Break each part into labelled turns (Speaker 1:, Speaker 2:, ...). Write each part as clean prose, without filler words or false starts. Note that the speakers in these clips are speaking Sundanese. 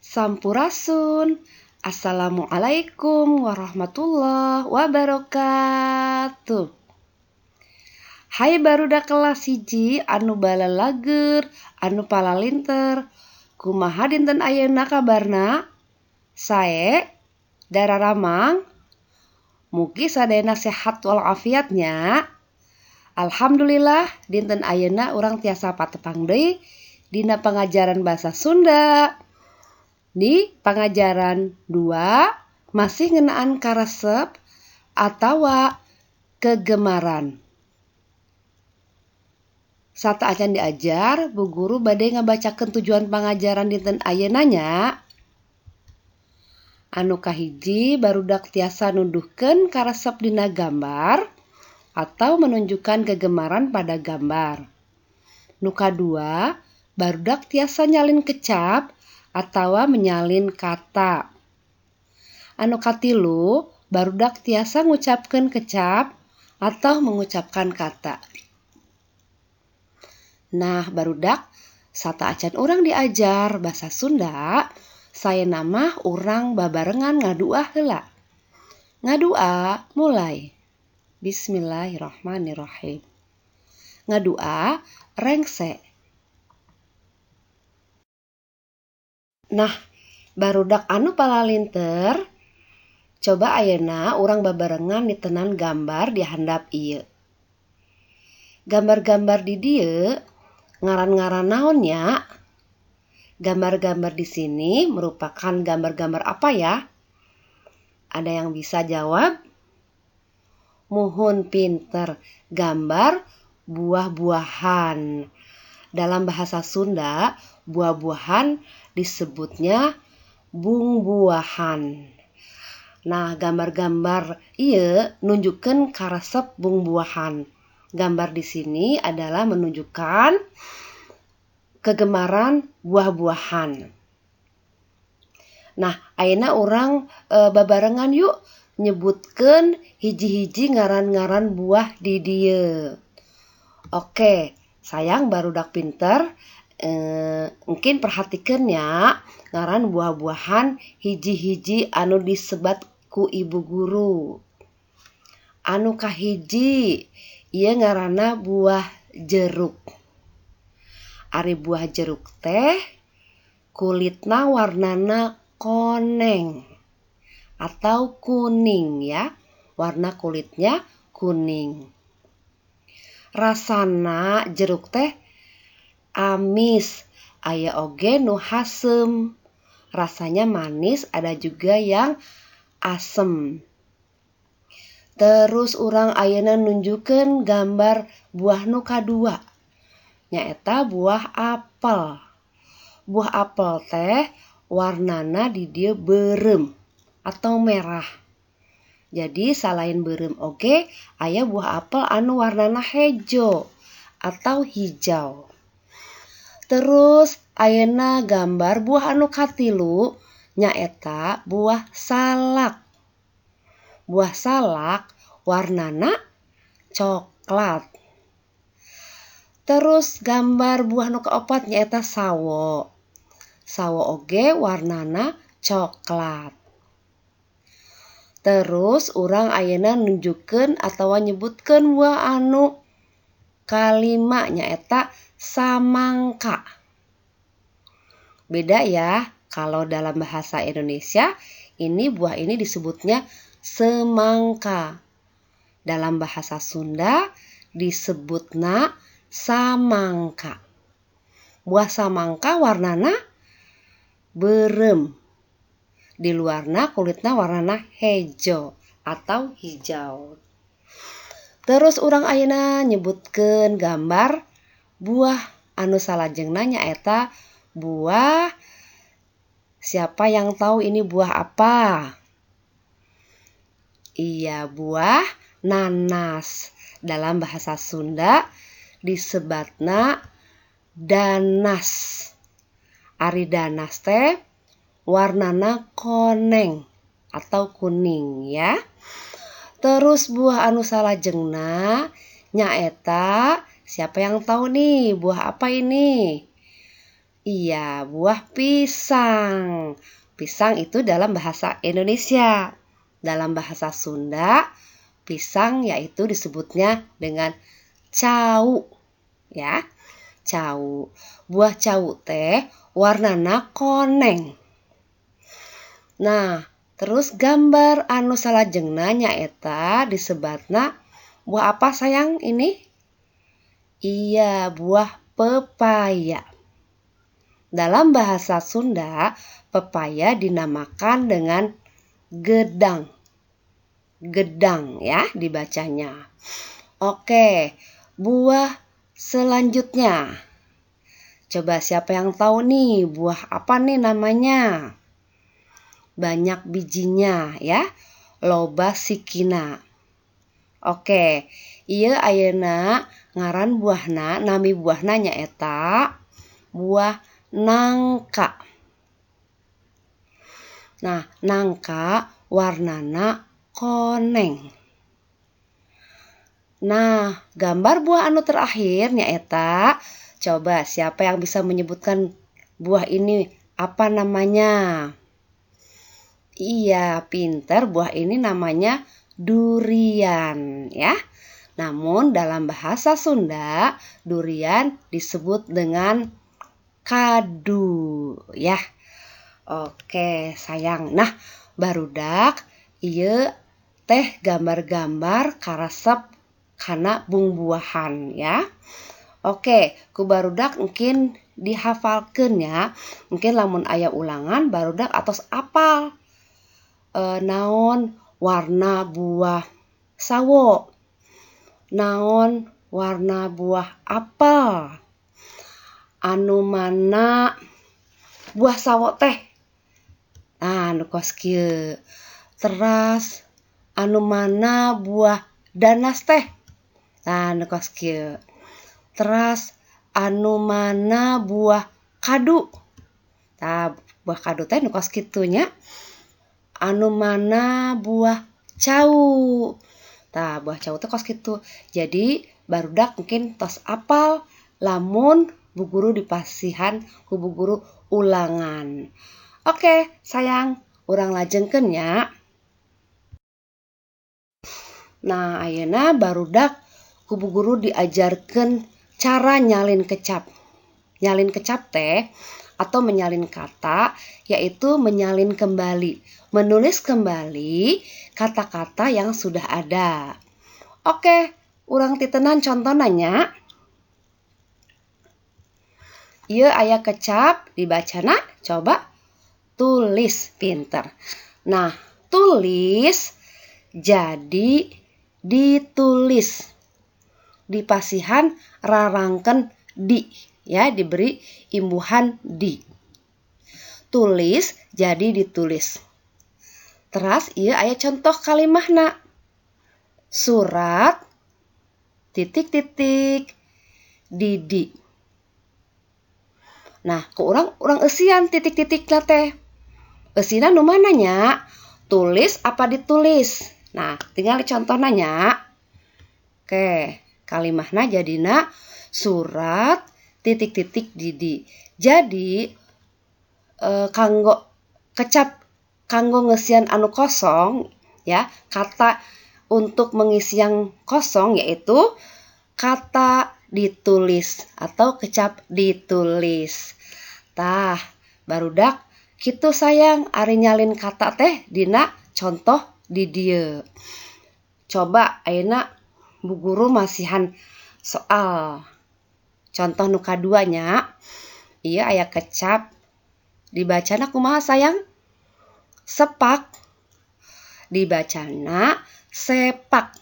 Speaker 1: Sampurasun. Assalamualaikum warahmatullahi wabarakatuh. Hai barudak kelas 1 anu balalager, anu palalinter. Kumaha dinten ayeuna kabarna? Sae, dararamang. Mugi sadayana sehat walafiat nya. Alhamdulillah dinten ayeuna urang tiasa patepang deui dina pangajaran bahasa Sunda. Di pangajaran 2 masih ngeunaan karesep atawa kegemaran. Sateuacan diajar, Bu Guru bade ngabacakeun tujuan pangajaran dinten ayeuna nya. Anu kahiji, barudak tiasa nuduhkeun karesep dina gambar atau menunjukkan kegemaran pada gambar. Nu kadua, barudak tiasa nyalin kecap atawa menyalin kata. Anu katilu, barudak tiasa ngucapkeun kecap atau mengucapkan kata. Nah, barudak, sateuacan urang diajar bahasa Sunda, saena mah urang babarengan ngadua heula. Ngadua mulai. Bismillahirrahmanirrahim. Ngadua rengse. Nah, barudak anu palalinter, coba ayeuna urang babarengan nitenan gambar di handap ieu. Gambar-gambar di dieu ngaran-ngaran naon nya? Gambar-gambar di sini merupakan gambar-gambar apa ya? Ada yang bisa jawab? Muhun pinter, gambar buah-buahan. Dalam bahasa Sunda, buah-buahan disebutnya bungbuahan. Nah, gambar-gambar ieu nunjukkeun karesep bungbuahan. Gambar di sini adalah menunjukkan kegemaran buah-buahan. Nah, ayeuna urang babarengan yuk nyebutkeun hiji-hiji ngaran-ngaran buah di dieu. Oke, sayang barudak pinter, mungkin perhatikeun nya ngaran buah-buahan hiji-hiji anu disebat ku ibu guru. Anu kahiji ieu ngaranna buah jeruk. Ari buah jeruk teh kulitna warnana koneng atau kuning ya. Warna kulitnya kuning. Rasana jeruk teh amis, aya oge nu haseum. Rasanya manis, ada juga yang asem. Terus urang ayeuna nunjukkeun gambar buah nu kadua, nyaeta buah apel. Buah apel teh warnana di dieu beureum atau merah. Jadi salain beureum oge aya buah apel anu warnana hejo atau hijau. Terus ayeuna gambar buah anu katilu nyaeta buah salak. Buah salak warnana coklat. Terus gambar buah nu kaopat nyaeta sawo. Sawo oge warnana coklat. Terus urang ayeuna nunjukkeun atawa nyebutkeun buah anu kalima nyaeta samangka. Beda ya, kalau dalam bahasa Indonesia ini buah ini disebutnya semangka. Dalam bahasa Sunda disebutna samangka. Buah samangka warnana beureum. Di luarna kulitna warnana hejo atau hijau. Terus urang ayeuna nyebutkeun gambar buah anu salajengna nyaeta buah, siapa yang tahu ini buah apa? Iya, buah nanas. Dalam bahasa Sunda disebatna danas. Ari danas teh warnana koneng atau kuning ya. Terus buah anu salajengna nyaeta, siapa yang tahu nih buah apa ini? Iya, buah pisang. Pisang itu dalam bahasa Indonesia. Dalam bahasa Sunda, pisang yaitu disebutnya dengan cau, ya. Cau. Buah cau teh warnana koneng. Nah, terus gambar anu salajengna nyaeta disebatna buah apa sayang ini? Iya, buah pepaya. Dalam bahasa Sunda, pepaya dinamakan dengan gedang. Gedang ya dibacanya. Oke, buah selanjutnya. Coba siapa yang tahu nih buah apa nih namanya? Banyak bijinya ya. Loba sikina. Oke, ieu ayeuna ngaran buahna, nami buahna nyaeta buah nangka. Nah, nangka warnana koneng. Nah, gambar buah anu terakhir nyaeta, coba siapa yang bisa menyebutkan buah ini apa namanya? Iya, pinter, buah ini namanya durian ya. Namun dalam bahasa Sunda, durian disebut dengan kadu ya. Oke, sayang. Nah, barudak ieu teh gambar-gambar karesep kana bungbuahan ya. Oke, ku barudak mungkin dihafalkeun ya. Mungkin lamun aya ulangan barudak atos apal naon warna buah sawo, naon warna buah apel, anu mana buah sawo teh, nah anu kos kieu. Teras anu mana buah danas teh, nah anu kos kieu. Teras anu mana buah kadu, nah buah kadu teh nu kos kitu nya. Anu mana buah cau, nah buah cau teh kos kitu. Jadi barudak mungkin tos apal lamun bu guru dipasihan ku bu guru ulangan. Oke, sayang, urang lajengkeun nya. Nah, ayeuna barudak ku bu guru diajarkeun cara nyalin kecap. Nyalin kecap teh atau menyalin kata, yaitu menyalin kembali, menulis kembali kata-kata yang sudah ada. Oke, urang titenan contohna nya. Ieu aya kecap, dibacana, coba tulis, pinter. Nah, tulis jadi ditulis. Dipasihan rarangken di, ya, diberi imbuhan di. Tulis jadi ditulis. Teras ieu aya contoh kalimahna. Surat titik-titik didi. Nah, ku urang urang eusian titik-titikna teh. Eusina nu mana nya? Tulis apa ditulis? Nah, tinggal contohna nya. Oke, kalimahna jadina surat titik-titik didi. Jadi kanggo kecap kanggo ngeusian anu kosong ya, kata untuk mengisi yang kosong yaitu kata ditulis atau kecap ditulis. Tah, barudak kitu sayang ari nyalin kata teh dina contoh di dieu. Coba ayeuna bu guru masihan soal contoh nu kadua nya. Ieu aya kecap dibacana kumaha sayang? Sepak dibacana sepak.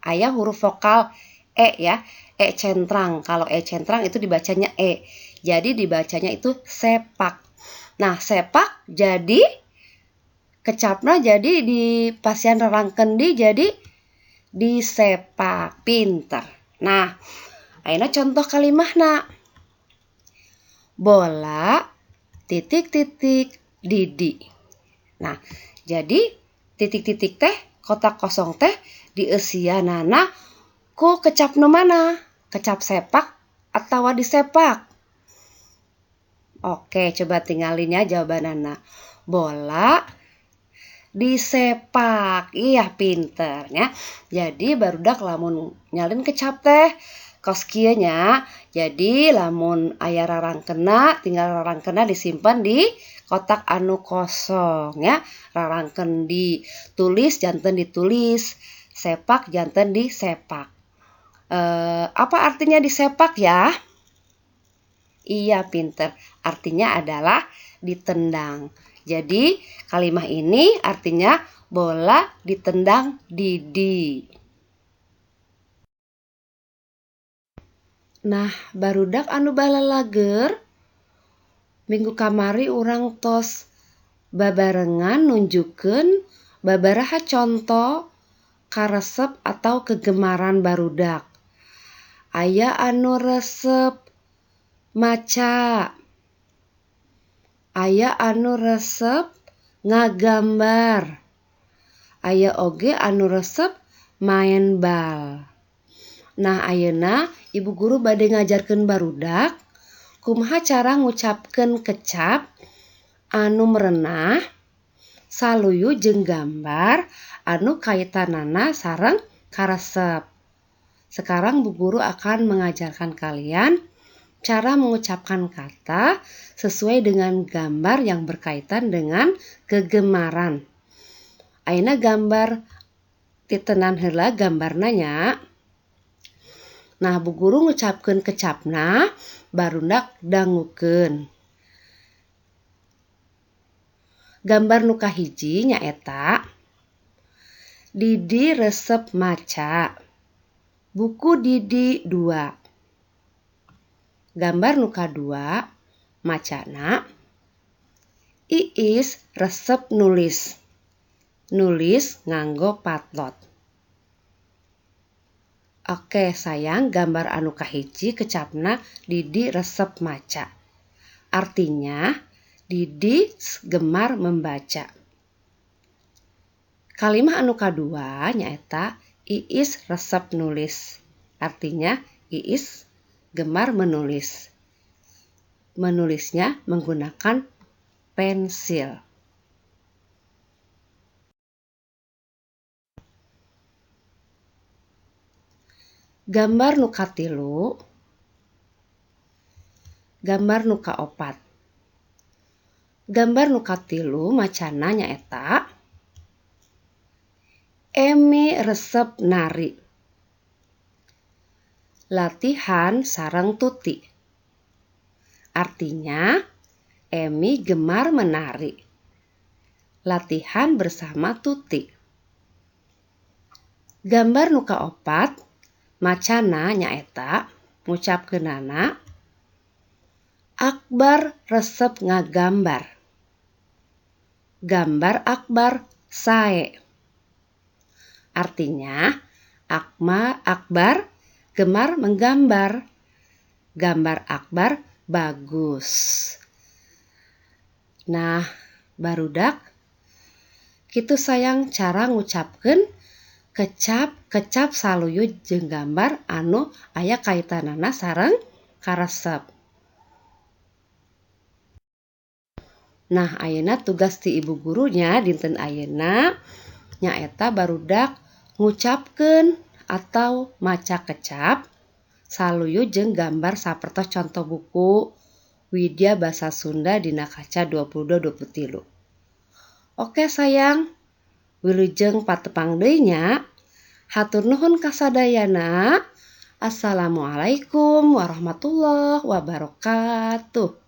Speaker 1: Aya huruf vokal e ya, e centrang. Kalau e centrang itu dibacanya e. Jadi dibacanya itu sepak. Nah, sepak jadi kecapna jadi di pasihan rarangken di jadi disepak. Pinter. Nah, ayeuna contoh kalimahna. Bola titik-titik didi. Nah, jadi titik-titik teh kotak kosong teh dieusianana ku kecap nu mana? Kecap sepak atawa disepak? Oke, coba tinggalin ya jawabanana. Bola disepak. Iya, pinternya. Jadi barudak lamun nyalin kecap teh kos kieu nya. Jadi lamun aya rarangkena, tinggal rarangkena disimpan di kotak anu kosong ya. Rarangken ditulis janten ditulis, sepak janten disepak. Apa artinya disepak ya? Iya, pinter. Artinya adalah ditendang. Jadi kalimah ini artinya bola ditendang Didi. Nah, barudak anu balalager, minggu kamari urang tos babarengan nunjukkeun babaraha conto karesep atau kegemaran barudak. Aya anu resep maca, aya anu resep ngagambar, aya oge anu resep main bal. Nah, ayeuna ibu guru bade ngajarkeun barudak kumaha cara ngucapkeun kecap anu merenah saluyu jeung gambar anu kaitanana sareng karesep. Sekarang Bu Guru akan mengajarkan kalian cara mengucapkan kata sesuai dengan gambar yang berkaitan dengan kegemaran. Ayeuna gambar titenan heula gambarna nya. Nah, Bu Guru ngucapkeun kecapna, barudak dangukeun. Gambar nu kahiji nyaeta Didi resep maca. Buku Didi 2. Gambar nu kadua macana Iis resep nulis. Nulis nganggo patlot. Oke sayang, gambar anu kahiji kecapna Didi resep maca. Artinya Didi gemar membaca. Kalimah anu kadua nyaeta Iis resep nulis. Artinya Iis gemar menulis. Menulisnya menggunakan pensil. Gambar nu katilu, gambar nu kaopat. Gambar nu katilu macana nyaeta Emi resep nari. Latihan sareng Tuti. Artinya Emi gemar menari. Latihan bersama Tuti. Gambar nu kaopat macana nyaeta ngucapkeunana Akbar resep ngagambar. Gambar Akbar sae. Artinya Akbar gemar menggambar. Gambar Akbar bagus. Nah, barudak kitu sayang cara ngucapkeun kecap saluyu jeung gambar anu aya kaitanana sareng karesep. Nah, ayeuna tugas ti ibu gurunya dinten ayeuna nyaeta barudak ngucapkeun atau maca kecap saluyu jeung gambar sapertos contoh buku Widya Basa Sunda dina kaca 22-23. Oke sayang, wilujeng patepang deui nya. Hatur nuhun kasadayana. Assalamualaikum warahmatullahi wabarakatuh.